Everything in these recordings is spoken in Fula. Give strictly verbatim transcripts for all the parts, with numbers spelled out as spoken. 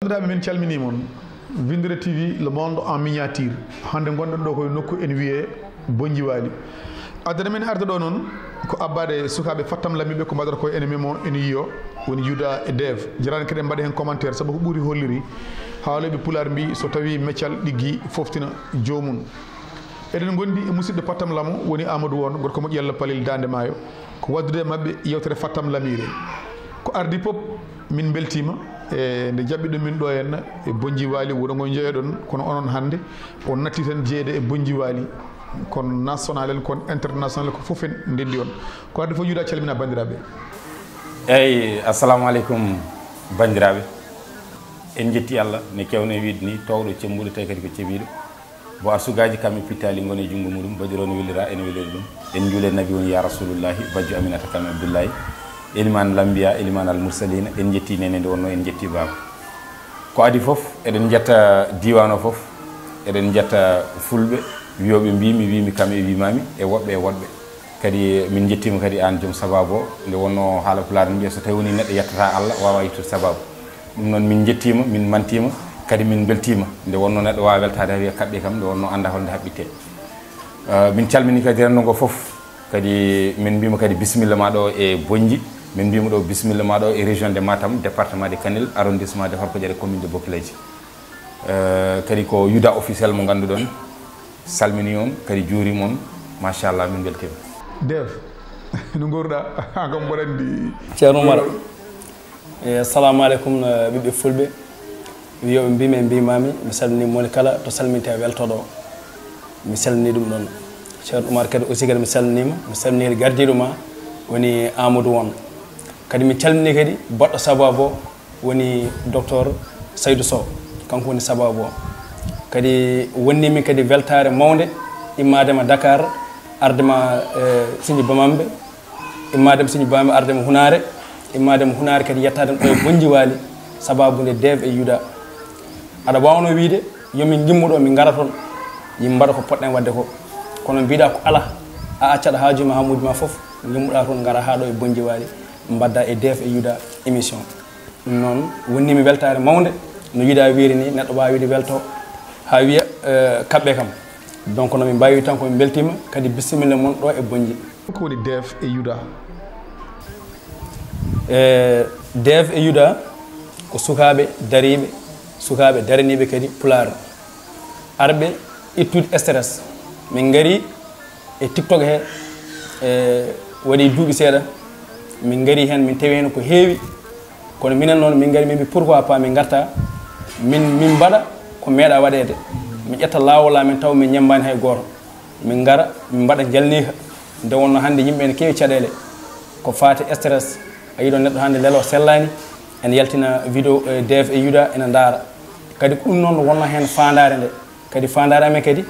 Bandiraɓe, min calmini mon. Windere T V, le monde en miniature. Hande gonɗen ɗo koye nokku ene wiye Bonjiwali. Addere men arde ɗo noon ko abbade sukaaɓe Fattam Lamiɓe ko mbaɗata ko ene memo ene yiyo, woni Yuda e Dev. Jarani keɗen mbaɗa hen commentaire sabu ko ɓuri holliri. Haaloyɓe Pulaar mbi so tawi meccal ɗiggi foftina joomum. Eɗen gondi e musidɗo Fattam Lamo woni Amadou Won, gorko moƴƴo Yalla Palel Dande Maayo. Ko waddude e maɓɓe yewtere Fattam Lamiire. Ko ardi pop, min mbeltiima e nde jaɓɓiɗon min ɗo henna e Bonjiwali, wuro ngo njeyoɗon, kono onon hannde on natti tan jeyde e Bonjiwali. Kon national en, kon international, ko fof en ndenndi on. Ko addi fof, Yuda, calmina banndiraaɓe. Eyyi, assalamu aleykum banndiraaɓe. En njetti Allah ne kewne wiide ni, toowɗo cembuɗo tawi kadi ko cebiiɗo. Bo a sugaaji kam e pittaali ngoni e junngo muɗum, badirono welira ene weliri ɗum. En njuule nabi woni ya rasulullahi, bajjo Aminata kam e Abdullahi, eliman lambiya, eliman al mursalina, en njetti nene nde wonno en njetti baaba. Ko adi fof, eɗen njetta diiwaan o fof, eɗen njetta fulɓe, wiyooɓe mbimi, wimi kam e wimami, e woɗɓe e woɗɓe. Kadi min njettima kadi an joom sababu o, nde wonno haala pulaar ne mbiya so tawi woni neɗɗo yettata Allah, wawa yettude sababu. Ɗum noon min njettima, min mantima, kadi min beltima. Nde wonno neɗɗo wawa weltade ha wiya kaɓɓe kam, nde wonno anda holnde haɓɓitte. Eh, min calmini kadi renndo ngo fof. Kadi min mbima kadi bisimilla ma ɗo e Bonji, min mbima ɗo bisimilla ma ɗo e région de Matam, département de Kanel, arrondissement de Horkoƴere, commune de Bokileji. Eh, kadi ko Yuda officiel mo ganduɗon, salmini on, kadi juurima on, machallah, min beltima. Dev, no nguurɗa? Ha kam mboɗo andi. Ceerno Umar. E, assalamu aleykum, eh, ɓiɓɓe fulɓe. Wiyooɓe mbimi e mbimami, mi salmini moni kala to salminte e weltoɗo. Mi salmini ɗum ɗon. Ceerno Umar kadi aussi kadi mi salminima, mi salmini kadi gardiɗo ma woni Amadou Won. Kadi mi calmini kadi baɗɗo sababu o woni docteur Saydou Sow, kanko woni sababu o. Kadi wonnimi kadi weltare mawnde immadema Dakar, ardema, eh, Sinji Bamambe, immadema Sinji Bamambe, ardema Hunare, immadema Hunare kadi yettadema ɗo e Bonji Wali, sababu nde Dev e Yuda. Aɗa wawno wiide yomin gimmu ɗo, min ngara toon, min mbaɗa ko poɗɗen wadde ko. Kono mbiɗa ko ala, a accat haaju ma, hamuji ma fof, gimmuɗa toon, ngara ha ɗo e Bonji Wali, mbadda e Dev e Yuda émission. Ɗum noon wonnimi weltaare mawnde, no Yuda wiiri ni, neɗɗo wawi wiide welto ha wiya, eh, kaɓɓe kam. Donc no min mbawi tan ko min beltima, kadi bisimilla mon ɗo e Bonji. Ko woni Dev e Yuda? E Dev e Yuda ko sukaɓe dariɓe, sukaɓe daraniɓe kadi pulaar, arɓe ittude stress. Min gari e TikTok he, e waɗi duuɓi seeɗa, min gari hen, min tawi hen ko heewi. Kono minen noon, min gari, min mbi pourquoi pas min garta, min, min mbaɗa ko meeɗa waɗeede. Min ƴetta laawol amen taw min ñambaani hay gooto. Min ngara, min mbaɗa jalniika. Nde wonno hannde yimɓe ene keewi caɗeele ko faati stress. A yiɗo neɗɗo hannde lelo sellaani, ene yaltina vidéo, eh, Dev e Yuda ene ndaara. Kadi ko ɗum noon wonno heen faandaare nde. Kadi faandaare amen kadi,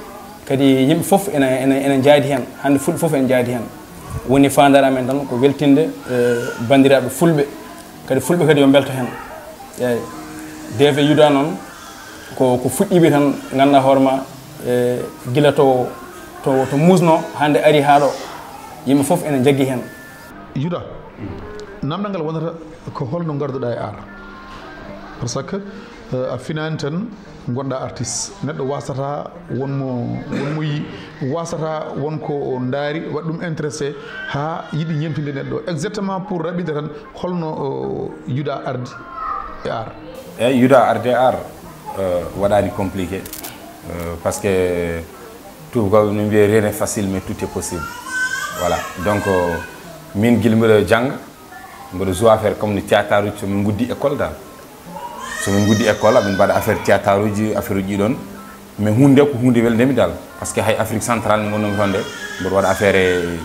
kadi yimɓe fof ene, ene, ene njaadi heen. Hannde fulɓe fof ene njaadi heen. Woni faandaare amen tan ko weltinde, eh, banndiraaɓe fulɓe. Kadi fulɓe kadi yo mbelto heen. Eeyi. Dev e Yuda noon ko, ko fuɗɗiiɓe tan, ngannda hoore ma, eh, gila to, to, to muusno, hannde ari haa ɗo. Yimɓe fof ene njaggi heen. Yuda, namdal ngal wonata ko holno ngarduɗa e art? Parce que, eh, a finani tan gonɗa artiste. Neɗɗo wasata wonmo, wonmo yi, wasata won ko o ndaari, waɗi ɗum intéressé ha yiɗi ñemtinde neɗɗo. Exactement pour raɓɓinde tan, holno, o, Yuda ardi e art? Eeyi, Yuda ardi e art, eh, waɗani compliqué. Eh, parce que tubakoɓe no mbiya rien n'est facile, mais tout est possible. Voilà. Donc, euh, min gila mbiɗo jannga, mboɗo joue affaire comme no théâtre uji, somin guddi école dal. Somin guddi école, amin mbaɗa affaire théâtre uji, affaire uji ɗon. Mais hunde ko hunde weldemi dal. Parce que hay Afrique centrale nde gonnomi toon nde, mboɗo waɗa affaire e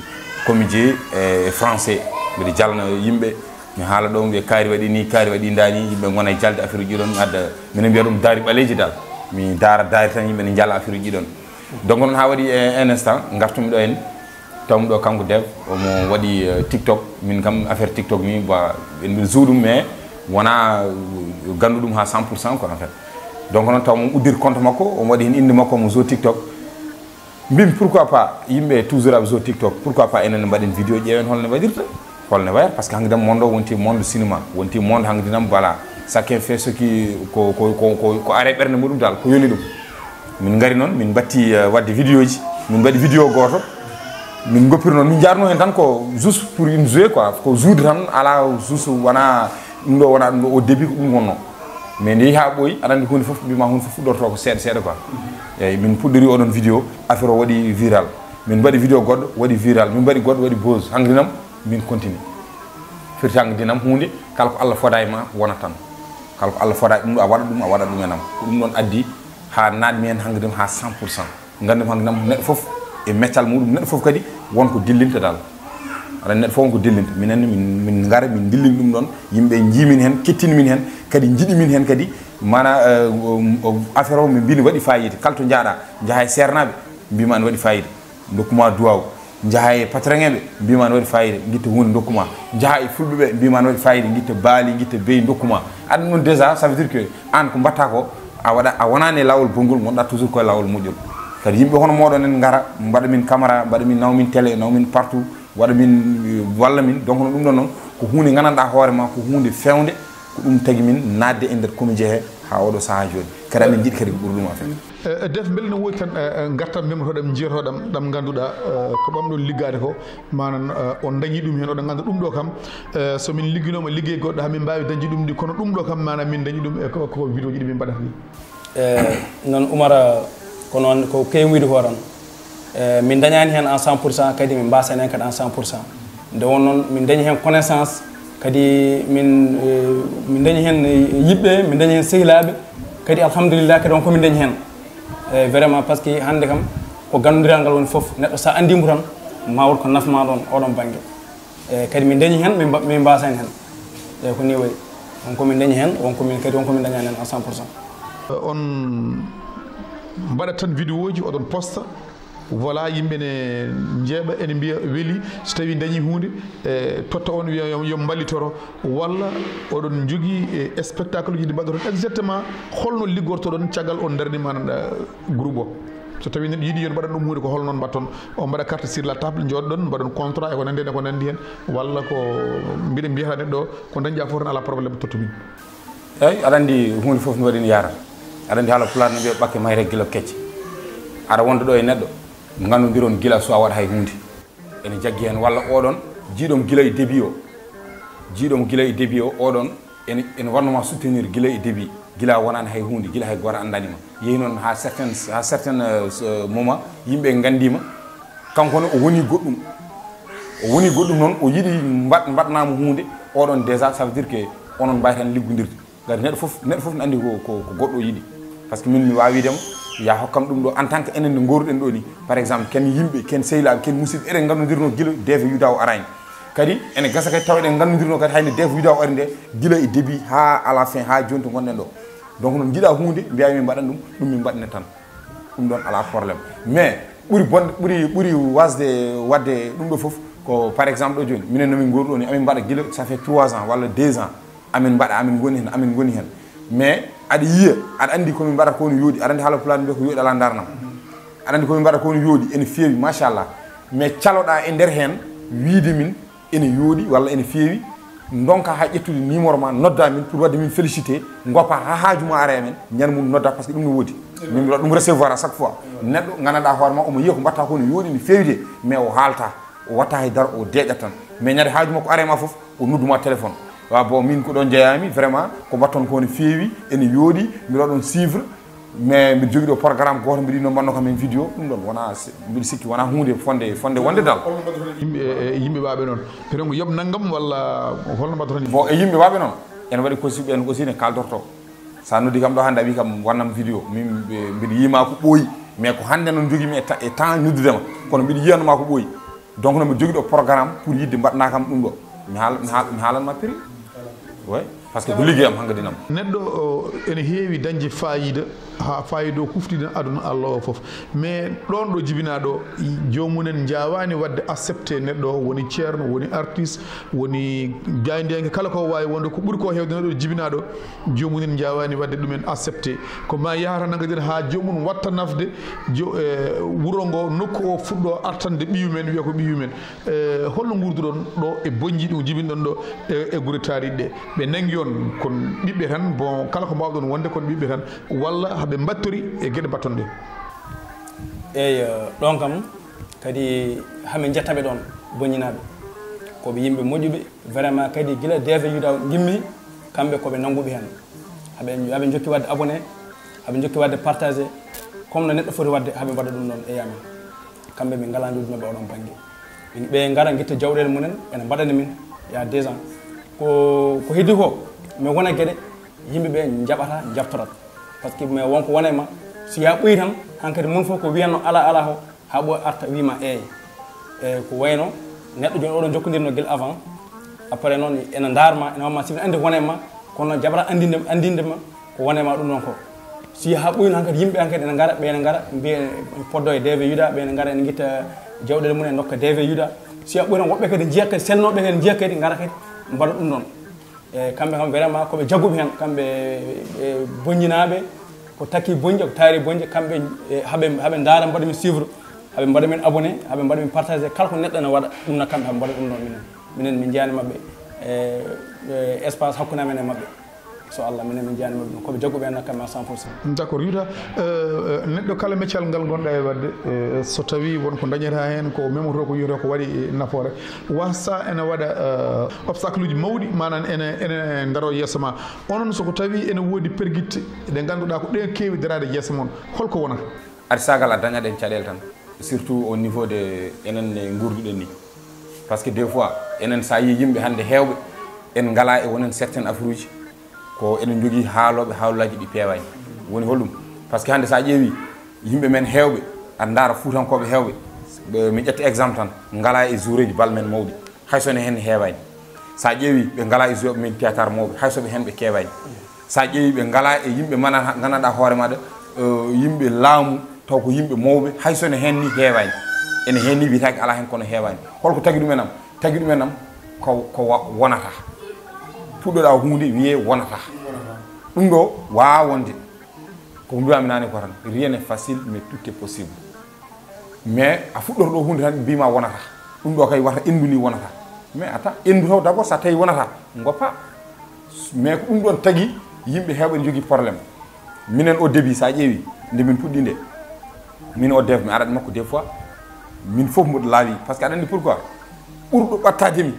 comédie e français. Mbiɗo jalna yimɓe, mi haala ɗo, mbiya kaari waɗi ni, kaari waɗi ndani, yimɓe gona e jalde affaire uji ɗon, mi adda, minen mbiya ɗum daari ɓaleeji dal. Mi daara daari tan, yimɓe ne jala affaire uji ɗon. Donc noon ha waɗi un instant, gartumi ɗo en, tawmi ɗo kanko Dev, omo waɗi, eh, TikTok. Min kam affaire TikTok mi, ba, en mbiɗa joue ɗum, mais wona, eh, gandu ɗum ha cent pour cent quoi, en fait. Donc noon taw mo uddir compte makko, omo waɗi hen inde makko, omo joue TikTok. Mbimi pourquoi pas, yimɓe toujours aɓe joue TikTok, pourquoi pas enen mbaɗen vidéo, ƴeewen holno waɗirta, holno wayata, parce que hanki dam monde o wonti monde cinéma, wonti monde hanki dam, voilà. Chacun fait ce qui ko ko ko ko ko are ɓernde muɗum dal, ko yoni ɗum. Min ngari noon, min mbatti, eh, waɗde vidéo ji. Min mbaɗi vidéo gooto. Min ngoppiri noon, min njarno heen tan ko juste pour une jouer quoi, ko jouer tan, ala juste wona ɗum ɗo, wona ɗum ɗo au début ko ɗum wonno. Mais nde yehi haa ɓooyi, aɗa anndi huunde fof, mbima huunde fof fuɗɗorto ko seeɗa seeɗa quoi. Eyyi, min puɗɗori oɗon vidéo, affaire o waɗi viral. Min mbaɗi vidéo goɗɗo, waɗi viral. Min mbaɗi goɗɗo, waɗi buzz. Hanki nam, min continue. Firti hanki nam huunde, kala ko Allah foda e ma, wona tan. Kala ko Allah foda e ɗum ɗo, a waɗa ɗum, a waɗa ɗum e nam. Ko ɗum ɗon addi haa naatmi heen hanki ɗum haa cent pour cent. Nganndu hanki nam neɗɗo fof e meccal muɗum, neɗɗo fof kadi won ko dillinta dal. Aɗa neɗɗo fof won ko dillinta. Minen min, min ngara, min dillin ɗum ɗon. Yimɓe njii min heen, kettini min heen, kadi njiɗi min heen kadi. Mana, eh, um, um, affaire o min mbini waɗi fayida. Kala to njaaɗa, njaha e seernaaɓe, mbima ne waɗi fayida. Ndokkuma duwaw. Njaha e patron en ɓe, mbima ne waɗi fayida, ngitta huunde ndokkuma. Njaha e fulɓe ɓe, mbima ne waɗi fayida, ngitta baali, ngitta beyi ndokkuma. Aɗa ɗum ɗon déjà, ça veut dire que an ko mbatta ko, a waɗa, a wonani e lawol bonngol, ngonɗa toujours koye lawol moƴƴol. Kadi yimɓe hono moɗon en ngara, mbaɗa min caméra, mbaɗa min nawa min télé, nawa min partout, waɗa min, eh, walla min. Donc no ɗum ɗon noon, ko huunde gandanɗa hoore ma, ko huunde fewnde, ko ɗum tagi min naatde e nder comédien he haa oɗo sahaa jooni. Kadi amin njiɗi kadi ko ɓuri ɗum affaire. Eh, eh, Def, mbele no woodi tan, eh, eh, ngartam memrotoɗam, jiyotoɗam, ɗam ngannduɗaa, eh, ko ɓamɗon liggaade ko, manan, eh, on dañi ɗum heen, oɗon ngannda ɗum ɗo kam, eh, so min ligginoma liggey goɗɗo, hamin mbaawi dañde ɗum ɗi, kono ɗum ɗo kam, manan min dañi ɗum e ko, ko vidéo ji ɗi min mbaɗata ɗi. Eh, noon Umar, ko noon, ko kewi wiyde ko tan. Eh, min dañani heen en cent pour cent, kadi min mbasani heen kadi en cent pour cent. Nde won noon, min dañi heen connaissance, kadi min, eh, min dañi heen yiɓɓe, min dañi heen sehilaaɓe, kadi alhamdulillah, kadi on ko min dañi heen. Eh, vraiment, parce que hannde kam, ko ganndiral ngal woni fof. Neɗɗo, so a anndii mo tan, ma won ko nafmaa ɗon, oɗon bannge. Eh, kadi min dañi heen, min mba-, min mbasani heen. Eh, ko ni wayi. On ko min dañi heen, on ko min kadi, on ko min dañani heen à cent pour cent. On mbaɗat tan vidéo ji, oɗon posta. Voilà, yimɓe ne njeeɓa, ene mbiya weli, so tawi dañi huunde, e, totta on, wiya yo, yo mballitoro, walla oɗon njogii, e, spectacle uji ɗi mbaɗoton exactement, holno liggortoɗon caggal on darni manan, e, groupe o? So tawi neɗɗo yiɗi yon mbaɗan ɗum huunde, ko holno on mbaɗton? On mbaɗa carte sur la table, njooɗoɗon, mbaɗon contrat e ko nanndi heen, e ko nanndi heen, walla ko mbiɗa mbiyata neɗɗo, ko dañƴa fof tan, ala problème, tottu min. Eyyi, aɗa anndi huunde fof no waɗi no yaarata. Aɗa anndi haala pulaar no mbiya ɓakke mayre gila kecce. Aɗa wonda ɗo e neɗɗo, nganndiron gila so a waɗa hay huunde. Ene jaggi heen walla oɗon, jiiɗom gila e début o. Jiiɗom gila e début o, oɗon, ene, ene wannoma soutenir gila e début. Gila wonani hay huunde, gila hay gooto anndani ma. Yehi noon haa certaines, haa certaines, euh, moments, yimɓe nganndima. Kanko ne o woni goɗɗum. O woni goɗɗum noon, o yiɗi mbaɗ-, mbaɗnamo huunde, oɗon déjà, ça veut dire que onon mbawi tan liggodirde. Ngati neɗɗo fof, neɗɗo fof ne anndi ko, ko, ko goɗɗo o yiɗi. Par ce que min mi wawi wiidemo, ya hokkam ɗum ɗo en tant que enen no goruɗen ɗo ni. Par exemple, ken yimɓe, ken sehilaɓe, ken musidɓe, eɗen ngandodirno gila Deve Yuda o arani. Kadi ene gasa kadi tawa eɗen ngandodirno kadi hayno Deve Yuda o ari nde, gila e début ha à la fin, ha joni to gonɗen ɗo. Donc noon jiiɗa huunde, mbiya min mbaɗan ɗum, ɗum min mbaɗne tan. Ɗum ɗon ala problème. Mais ɓuri bonde, ɓuri, ɓuri wasde wadde ɗum ɗo fof ko, par exemple, ɗo joni, minen no min ngori ɗo ni, amin mbaɗa gila, ça fait trois ans walla deux ans. Amin mbaɗa, amin ngoni hen, amin ngoni hen. Mais aɗa yiya, aɗa anndi ko min mbaɗata ko no yooɗi, aɗa anndi haala pulaar mbiya ko yooɗi ala darnam. Aɗa anndi ko min mbaɗata ko no yooɗi, ene feewi, machallah. Mais caloɗa e nder hen, wiide min, ene yooɗi walla ene feewi, ndonka haa ƴettude numéro ma, nodda min pour wadde min félicité, goppa haa haaju ma ara e men, ñande mum nodda, par ce que ɗum no woodi. Min mbiɗa ɗum recevoir à chaque fois. Neɗɗo gandanɗa hoore ma, omo yiya ko mbatta ko no yooɗi, no feewi de, mais o haalta, o watta hay dara, o deeƴat tan. Mais ñande haaju makko ara e ma fof, o nodduma téléphone. Wa bon, min ko ɗo jeeyami, vraiment, ko mbatton ko no feewi, ene yooɗi, mbiɗa ɗon suivre, mais mbiɗa jogii ɗo programme gooto, mbiɗa yiɗno mbaɗno kam en vidéo, ɗum ɗon wona, mbiɗa sikki wona huunde fonde, fonde wonde dal. Yimɓe, e, yimɓe waɓe noon, perengo yoɓ nanngam walla holno mbaɗoton? Bon, e yimɓe waɓe noon, ene waɗi ko siɓɓe en aussi ne kaldorto. Sa noddi kam ɗo hannde a wi kam wannam vidéo, min mbiɗa yiima ko ɓooyi, mais ko hannde noon jogiimi e ta-, e temps noddudema, kono mbiɗa yiyanoma ko ɓooyi. Donc no mi jogui ɗo programme pour yidde mbaɗna kam ɗum ɗo. Mi haal-, mi haal-, mi haalanma prix. Oui, par ce que ko liggueyam hankadi nam. Neɗɗo o ene heewi dañde fayida Haa faayi dow kuftina aduna Allah o fof. Mais ɗoon ɗo jibinaa ɗo, joomumen njaawaani waɗde accepté neɗɗo o woni ceerno, woni artiste, woni jaayndiyanke, kala ko waawi wonde ko ɓuri ko heewde neɗɗo jibinaa ɗo, joomumen njaawaani waɗde ɗumen accepté. Ko ma yahata nan kadi haa joomum watta nafde jo-, eh, wuro ngo, nokku o fuɗɗo artande ɓiyumen, wiya ko ɓiyumen. Eh, holno nguurduɗon ɗo e bonji ɗum jibinɗon ɗo e, e gure taariɗe ɗe? Ɓe nangi on kon ɓiɓɓe tan, bon, kala ko mbaawɗon wonde kon ɓiɓɓe tan, walla haɓe mbattori e geɗe mbatton ɗe? Eyi, ɗon kam kadi hamin jettaɓe ɗon, bonjinaaɓe. Ko ɓe yimɓe moƴƴuɓe, vraiment kadi gila D V Yuda ngimmi, kamɓe ko ɓe nannguɓe heen. Haɓe, haɓe njokki waɗde abonné, haɓe njokki waɗde partagé, comme no neɗɗo foti waɗde, haɓe mbaɗa ɗum ɗon e yamin. Kamɓe min ngalaa njoɓdi maɓɓe oɗon bannge. Min ɓe ngara ngitta jawɗeele mumen, ene mbaɗani min, il y a deux ans. Ko, ko heddi ko, mi wona geɗe, yimɓe ɓe njaɓata, njaɓtorat. Parce que mais wonko wona e ma, si ya ɓoyi tan, hankadi mon fof ko wiyanno ala, ala ko, haa ɓooya arta wiima eey. E ko wayno neɗɗo jooni oɗon jokkondirno gila avant, après noon ene ndaar ma, ene wamma, si ene anndi ko wona e ma, kono jaɓata anndinde, anndinde ma ko wona e ma ɗum ɗon ko. Si haa ɓoyno hankadi yimɓe hankadi ene ngara, ɓe ene ngara, mbiya ene poddo e D V Yuda, ɓe ene ngara ene ngitta jawɗeele mum e ndokka D V Yuda. Si haa ɓoyno woɓɓe kadi njiya kadi, selnooɓe kadi njiya kadi ngara kadi mbaɗa ɗum ɗon. E kamɓe kam vraiment ko ɓe jagguɓe heen, kamɓe e bonjinaaɓe, ko takki bonje, ko taari bonje, kamɓe e haɓe, haɓe ndaara, mbaɗa min suivre, haɓe mbaɗa min abonné, haɓe mbaɗa min partagé, kala ko neɗɗo ene waɗa ɗum na kamɓe haɓe mbaɗa ɗum ɗon minen. Minen min njiyaani maɓɓe e, e espace hakkunde amen e maɓɓe. So Allah, minen min njiyaani maɓɓe ɗum. Ko ɓe jagguɓe heen kamɓe à cent pour cent. D'accord, Yuda, eh, neɗɗo kala meccal ngal ngonɗa e waɗde, eh, so tawii won ko ndañata heen, ko memotoo ko yiyotoo ko waɗi nafoore, wasa ene waɗa, eh, obstacle uji mawɗi, maanaam ene, ene ndaro yeeso ma. Onon so ko tawii ene woodi pergitte ɗe ngannduɗaa ko ɗeen keewi daraade yeeso mon, holko wonata? Artisagal a dañaɗen caɗeele tan, surtout au niveau de enen e nguurduɗen ni. Parce que des fois enen sa yi yimɓe hannde heewɓe en ngala e wonen certaine affaire uji, ko eɗen jogii haalooɓe haalolaaji ɗi peewaani. Woni holɗum? Parce que hannde so a ƴeewii yimɓe men heewɓe, aɗa ndaara fuutankooɓe heewɓe, ɓe, mi ƴetta exemple tan, ngalaa e joueureji bal men mawɗi, hay so ne heen heewaani. So a ƴeewii ɓe ngalaa e joueuɓe men théâtre mawɓe, hay so ɓe heen ɓe keewaani. So a ƴeewii ɓe ngalaa e yimɓe mana nganndanɗaa hoore maaɗa, eh, yimɓe laamu, taw ko yimɓe mawɓe, hay so ne heen ni heewaani. Ene heen ni wiyetaake alaa heen kono heewaani. Holko tagi ɗum en am? Tagi ɗum en am ko, ko wa-, wonata. Puɗɗoɗaa huunde wiyee wonata. Ɗum ɗo waawaa wonde. Ko ko mbiyaami naane ko tan, rien n'est facile mais tout est possible. Mais a fuɗɗoto ɗo huunde tan mbima wonata. Ɗum ɗo kay wata endu ni wonata. Mais attends, endu taw d'abord sa tawi wonata, goppa. Mais ko ɗum ɗon tagi yimɓe heewɓe ne jogii problème. Minen au début sa ƴeewi nde min puɗɗi nde, min o dev mi arat makko des fois, min fof mboɗo laawi. Parce que aɗa anndi pourquoi? Ɓurɗo ɓattaade mi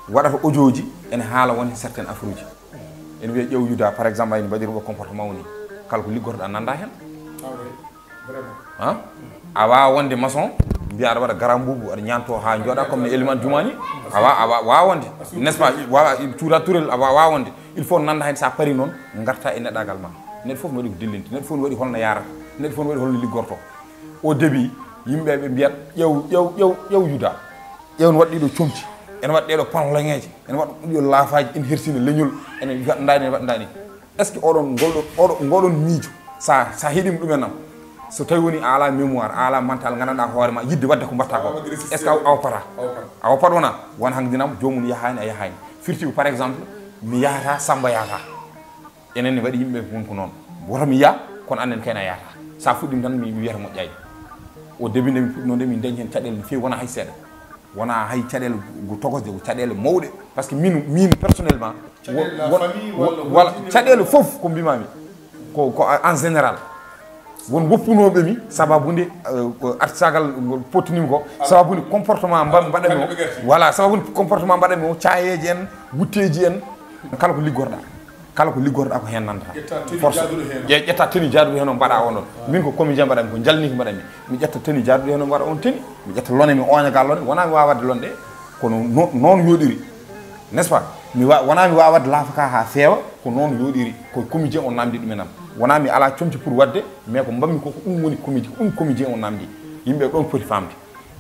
waɗata audio ji ene haala won certaine affaire uji. Ene wiya ƴeew Yuda par exemple, ayni mbaɗir o comportement woni kala ko liggorɗa nannda heen. Ah, a wawa wonde maçon, mbiya aɗa waɗa garan mbubu, aɗa ñanto ha jooɗa comme no Eliman Jumani. A wa-, a wa-, wawa wonde, n'est-ce pas? Wawa cuuda turel, a wa-, wawa wonde. Il faut nanda hen sa pari noon, garta e neɗɗagal ma. Neɗɗo fof ne waɗi ko dillinta, neɗɗo fof ne waɗi holno yarata, neɗɗo fof ne waɗi holno liggorto. Au début yimɓe ɓe mbiyat ƴeew, ƴeew, ƴeew, ƴeew Yuda. Ƴeew ne waɗa ɗiɗo comci, ene waɗa ɗeɗo panloŋeje, ene waɗa ɗiɗo laafaji, ene hersina leñol, ene waɗa ndani, ene waɗa ndani. Est ce que oɗon ngolɗo oɗo ngoɗon miijo sa sa heɗima ɗumen am? So tawi woni a ala mémoire, a ala mental, gandanɗa hoore ma yidde wadde ko mbatta ko, est ce que a woppata? A woppat wona? Wona hanki dinam jomum yahani a yahani. Firti ko par exemple mi yahata, Samba yahata. Enen ne waɗi yimɓe won ko noon, woto mi yah, kono annen kayna yahata. Sa fuɗɗima tan mi wiyata moƴƴani. O début nde min puɗɗino nde min dañi hen caɗele no fewi, wona hay seeɗa. Wona hay caɗele go togosde, ko caɗele mawɗe. Par ce que min min personnellement, wala caɗele fof ko mbimami ko ko en général. Won woppunoɓe mi sababude artisagal ngol pottinimi ko sababude comportement mbaɗami o. Voilà, sababude comportement mbaɗami o, cayeji en, wutteji en. Kala ko liggorɗa, kala ko liggorɗa ko hen nandata. Force ƴetta tenue jaaduɗo hen o mbaɗa on ɗon. Min ko comédien mbaɗami, ko jalniki mbaɗami. Mi ƴetta tenue jaaduɗo hen o mbaɗa on tenue. Mi ƴetta lone, mi oña ga lone, wona mi wawa wadde londe. Kono noon yoɗiri, n'est ce pas? Mi wa wona mi wawa wadde laafa ka ha feewa. Ko noon yoɗiri, ko comédien o namdi ɗumen am. Wona mi ala comci pour wadde, mais ko mbammi ko ko ɗum woni comédie, ko ɗum comédien o namdi. Yimɓe ɗon poti famde,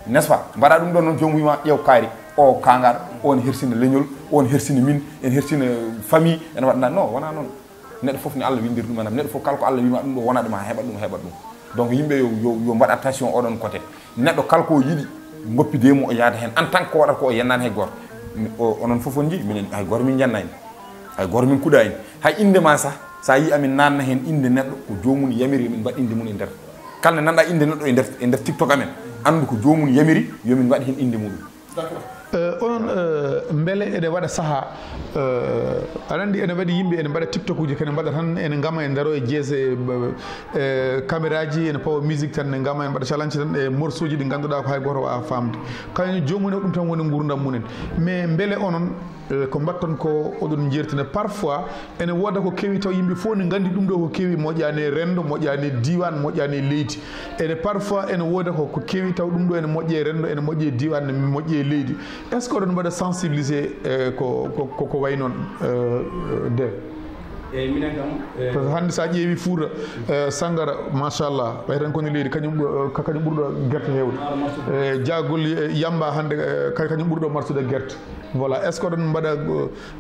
n'est ce pas? Mbaɗa ɗum ɗon noon jomum wima ƴeew kaari, o kangaɗo, on hersina leñol, on hersina min, en hersina famille, ene waɗa non, wona noon. Neɗɗo fof ne Allah winndiri ɗum, maanaam neɗɗo fof kala ko Allah wiima ɗum ɗo wona ɗum, ha heɓat ɗum, heɓat ɗum. Donc yimɓe yo, yo, yo mbaɗ attention oɗon côté. Neɗɗo kala ko yiɗi, ngoppidee mo o yaada heen en tant que ko waɗata ko o yennaani hay gooto. Mi, o, onon fof on njii, minen hay gooto min njannayni. Hay gooto min kuɗaani. Hay innde ma sah, so a yii amin naatna heen innde neɗɗo, ko joomum yamiri yo min mbaɗ innde mum e nder. Kala nde nanɗa innde neɗɗo e nder, e nder TikTok amen, anndu ko joomum yamiri yo min mbaɗ heen innde muɗum. Eh, onon eh, mbele eɗe waɗa saha eh, aɗa andi ene waɗi yimɓe ene mbaɗa tiktokuji kene mbaɗa tan ene gama e ndaro e jeese eh, caméraji ene pawa musique tan ne gama e mbaɗa challenge tan e morceauji ɗi ganduɗa ko hay goto wawa famde kañum jomum o ɗum tan woni gurdam mumen mais mbele onon eh, ko mbatton ko oɗon jertina parfois ene wooda ko kewi taw yimɓe fof ne gandi ɗum ɗo ko kewi moƴƴani e rendo moƴƴani e diwan moƴƴani e leydi ene parfois ene wooda ko ko kewi taw ɗum ɗo ene moƴƴe e rendo ene moƴƴe e diwan ne moƴƴe e leydi est ce que oɗon mbaɗa sensibilisé eh, ko ko ko ko way noon eh, de eyyi minen kam eh, par ce que hannde so a ƴeewi fuuta eh, sangara machallah ɓay tan koni leydi kañum ɓu- eh, ka- kañum ɓurɗo gerte hewde eh, jagol eh, yamba hannde eh, ka- kañum ɓurɗo marsude gerte voilà est ce que oɗon mbaɗa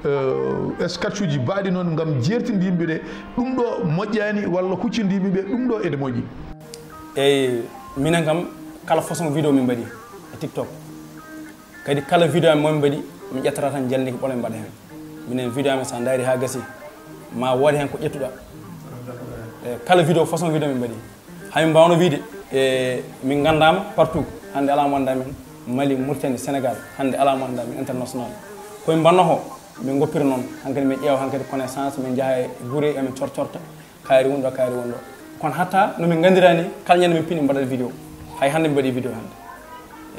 eh, eh, sketchuji baɗi noon gam jertinde yimɓe ɓe ɗum ɗo moƴƴani walla huccinde yimɓe ɓe ɗum ɗo ene moƴƴi eyyi minen kam kala façon vidéo min mbaɗi e tiktok kadi kala vidéo am momin mbaɗi min ƴettata tan jalni ko ɓolen mbaɗa hen minen vidéo amen sa daari ha gasi ma wood hen ko ƴettuɗa e kala vidéo façon vidéo min mbaɗi hamin mbawno wiide e min gandama partout hande ala mo anda min mali mauritanie sénégal hande ala mo anda min international komin mbanno ko min goppira noon hankadi min ƴeewa hankadi connaissance min jaaha e guure amin corcorta kaari woni ɗo kaari woni ɗo kono hatta no min gandira ni kala ñande min pini mbaɗat vidéo hay hande min mbaɗi vidéo hande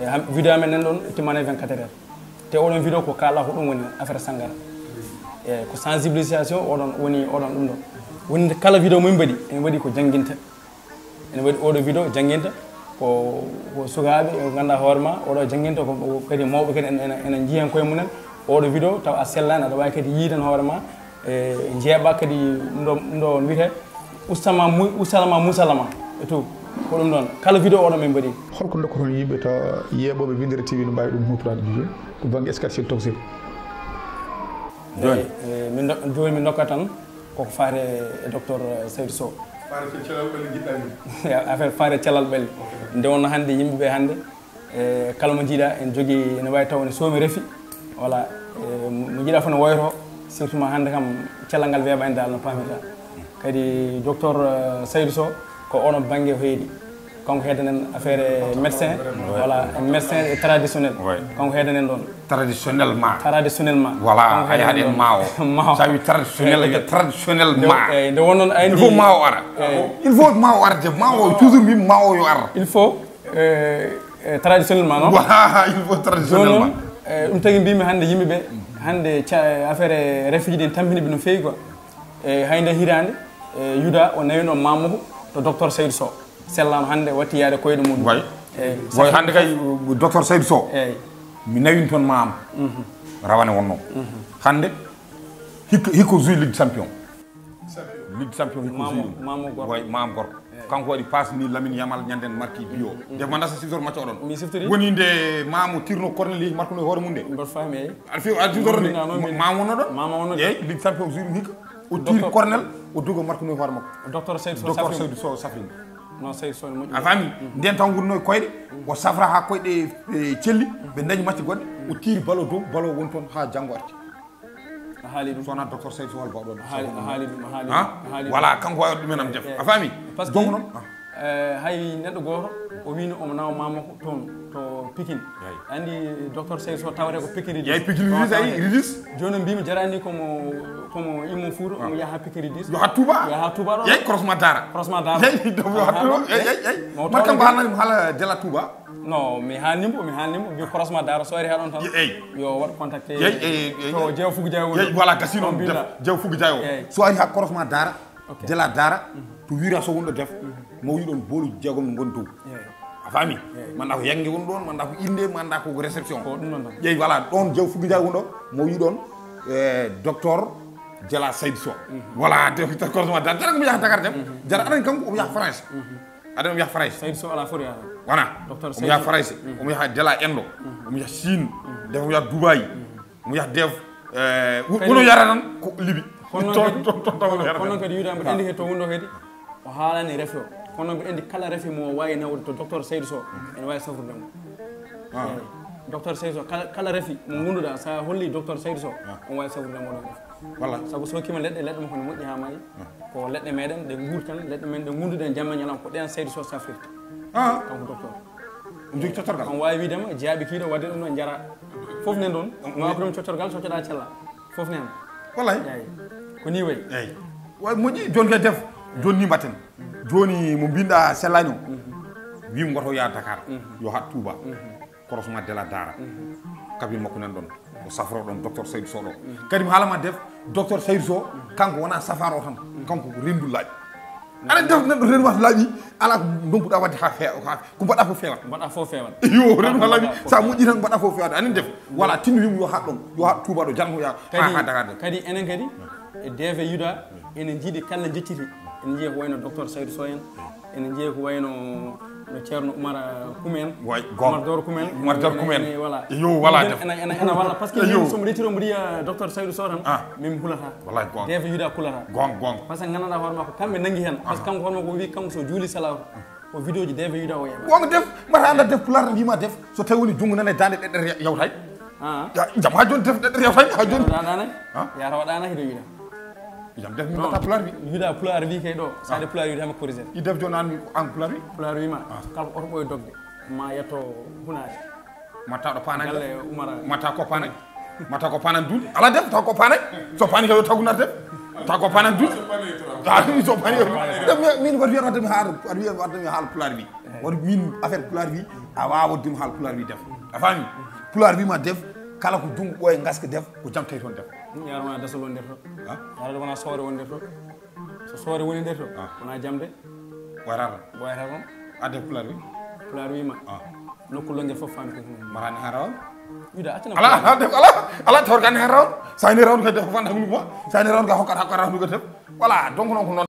e vidéo amen nen ɗon timmani vingt-quatre heures te oɗon vidéo ko kala ko ɗum woni affaire sangara e ko sensibilisation oɗon woni oɗon ɗum ɗo woni kala vidéo mo min mbaɗi en mbaɗi ko jangguinta ene waɗi oɗo vidéo jangguinta ko ko sukaɓe ɓe ganduɗa hoore ma oɗo jangguinta ko kadi mawɓe kadi ene jiihen koye mumen oɗo vidéo taw a sellani aɗa wawi kadi yiiden hoore ma e jeeɓa kadi ɗo ɗo mbiyete ustama usalama musalama e tout ko ɗum ɗon kala vidéo oɗo min mbaɗi holko dokkoton yimɓe taw yeeɓoɓe windere tv no mbawi ɗum hutorade ɗiɗo to banggue escarcel tawsir joni min joni min dokkat tan koko faate e docteur saydou sow affaire faate calal ɓalli nde wonno hannde yimɓe ɓe hannde e kala mo jiiɗa ene jogii ene waawi taw ne soomi refi voilà mo jiiɗa fof ne woyto surtout ma hannde kam cellal ngal weeɓani dal no pamirta kadi docteur saydou sow ko onon bannge heedi kanko heedanen affaire médecin voilà médecin traditionnel kanko heedanen ɗon traditionnellement traditionnellement voilà a yahaɗen ma o ma o sa wi traditionnel a wiya traditionnellement eyyi nde wonnoon ayni il faut ma o ara il faut ma o ara de ma o toujours mbimi ma o yo ar il faut traditionnellement non voilà il faut traditionnellement ɗum tagi mbimi hannde yimɓe ɓe hannde affaire réfugié ɗin tampini ɓe no feewi quoi eyyi hay nde hirande yuda o nawino mamuko to docteur saydou sow sellama hannde watti yaade koyɗe muɗum way way hannde kay docteur saydou sow eyyi mi nawin toon ma am rawane wonno hannde hikko hikko joui ligue champion ligue champion hikko joui ɗum way ma am gorko kanko waɗi passe ni lamine yamal ñanden marki bio de ma nasa siftor macca oɗon woni nde mamo tirno cornel yehi markuno e hoore mum nde aɗa fi aɗa siftor nde mamo wonno ɗon eyyi ligue champion joui ɗum hikka o tiri cornel o dugo markuno e hoore makko docteur saydou sow safrima non sey sono moƴƴi a faami nden tan wurno e koyɗe o safra ha koyɗe e celli ɓe dañi macce goɗɗe o tiiri balo dow balo woni toon ha janngo arti a haali ɗum sona docteur saydou sow hol bawɗo a haali a haali ɗum a haali ɗum a haali ɗum voilà kanko wawi ɗumen am def a faami donc noon hay neɗɗo goto o wino omo nawa mamako toon to pikine andi docteur seyso tawata ko pikiri yey pikiri ridis ay ridis joni mbimi jarani komo komo immo fuuto omo yaha pikiri dis yo ha touba yo ha touba ɗo yey crossement dara crossement dara yey do yo ha touba yey yey yey man kam ba hanan hala dela touba non mi haalnimo mi haalnimo mbi crossement dara so ari ha ɗon tan yey yo waɗ contacté yey yey to jeew fugu jaw yey voilà gasino def jeew fugu jaw so ari ha crossement dara dela dara to wira so wonɗo def mo wiɗon bolu jeegom gon dow a faami manda ko yange woni ɗon manda ko inde manda ko réception ƴeewi voilà ɗon jaw fugi jaw woni ɗo mo wi ɗon e docteur jela sayd so voilà docteur korsoma da jara ko mi yaha dakar dem jara aɗani kanko omo yaha france aɗani omo yaha france sayd so ala foti yaha wona docteur omo yaha france omo yaha jela endo omo yaha chine def omo yaha dubaï omo yaha def wono yara tan ko libi Kono noon kadi, kono noon kadi, yuda mbiɗa anndi he to wonɗo kadi, o haalani rafi o. Kono noon mbiɗa anndi kala rafi mo waawi nawde to docteur Saydou Sow, ene waawi safrude mo. Eeyi. Docteur Saydou Sow, kala, kala rafi mo ngonduɗa, so a holli docteur Saydou Sow, on waawi safrude mo ɗon rafi. Wallay. Sabu so hokkima leɗɗe, leɗɗe makko ne moƴƴi haa maayi. Ko leɗɗe meɗen ɗe nguurtan, leɗɗe men ɗe ngunduɗen jamma e ñalawma, ko ɗen Saydou Sow safrirta. Kanko docteur. Ɗum jogii cottorgal. On waawi wiide ma, jaaɓi kiiɗo, waɗde ɗum ɗo jara. Fof nen ɗon, waawa ko ɗum cottorgal, cottoɗa cella. Fof nen. Wallay. Eeyi. Ko ni wayi. Eeyi. Way moƴƴi, jooni kay def. Jooni ni mbatten. Jooni mo mbinɗa sellani o. Wimo goto o yaha Dakar. Yo haɗ Touba. Korosma de la Dara. Kabin makko nan ɗon. O safro ɗon docteur Saydou Sow ɗo. Kadi mi haalama def, docteur Saydou Sow, kanko wona safaro tan. Kanko ko rendu laaɓi. Aɗa def neɗɗo rendu wata laaɓi, ala ko donkuɗa wadde ha fe-, ha, ko mbaɗa fof fewat. Mbaɗa fof fewat. Yo, rendu wata laaɓi, sa moƴƴi tan mbaɗa fof fewat. Anin def, wala tinno wimo yo haɗ ɗon, yo haɗ Touba ɗo, jango ya, ha, ha Dakar de. Kadi enen kadi, e D V Yuda, enen jiiɗi kala jecciti. Enen jiiɗi ko wayno docteur Saydou Sow en. Ene jeeyi ko wayno no Ceerno Umar Kum en. Way, goonga. Umar Doro Kum en. Umar Doro Kum en. Ene, ene, voilà. Yo, voilà, def. Ene, ene, ene walla, parce que min, so mi retiro mbiɗa yiya docteur Saydou Sow tan, min mi hulata. Wallay, goonga. D V Yuda kulata. Goonga, goonga. Parce que gandanɗa hoore makko, kamɓe nangi hen. Parce que kanko hoore makko o wi kanko so juuli salaw, ko vidéo ji D V Yuda o yeeɓa. Goonga def, mata anda def pulaar tan mbima def, so tawi woni junngo nana e dande ɗeɗɗere yawtay. Ah. Ya, jam ha joni def ɗeɗɗere yawtay, ha joni. Yaro ɗana, yaro ɗana hiɗo yiɗa. Jam def mi mbatta pulaar wi. Yuda pulaar wi kay ɗo. Sade pulaar wi tan mi corriger. I def joni an, an pulaar wi. Pulaar wi ma. Kala ko oto ɓoye dogde. Ma yetto hunaade. Ma taw ɗo paanaji. Galle Umar. Ma taw ko paanaji. Ma taw ko paanaji duuɗi. Ala def taw ko paanaji. So paani kay yo taw ko nar def. Taw ko paanaji duuɗi. Ah, so paani kay. Def mi, min waɗi wiyata wadde mi haala, waɗi wiyata wadde mi haala pulaar wi. Waɗi min affaire pulaar wi, a waawa waɗde mi haala pulaar wi def. A faami? Pulaar wi ma def, kala ko junngo ɓooye ngaska def, ko jam tawi toon def. Yarma dasol woni nder to. Ha? Yaro wona soore woni nder to. So soore woni nder to, wona jamde. Warata. Warata kon. Adde pulaar wi. Pulaar wi ma. Ah. Nokku longel fof faami ko. Marani haraw. Yuda, accana. Ala, ala, ala, ala, tawar kan haraw. Sa ni rawn ka def fan hangul mo. Sa ni rawn ka hokkat hokkat rawn ka def. Voilà, donc non ko non.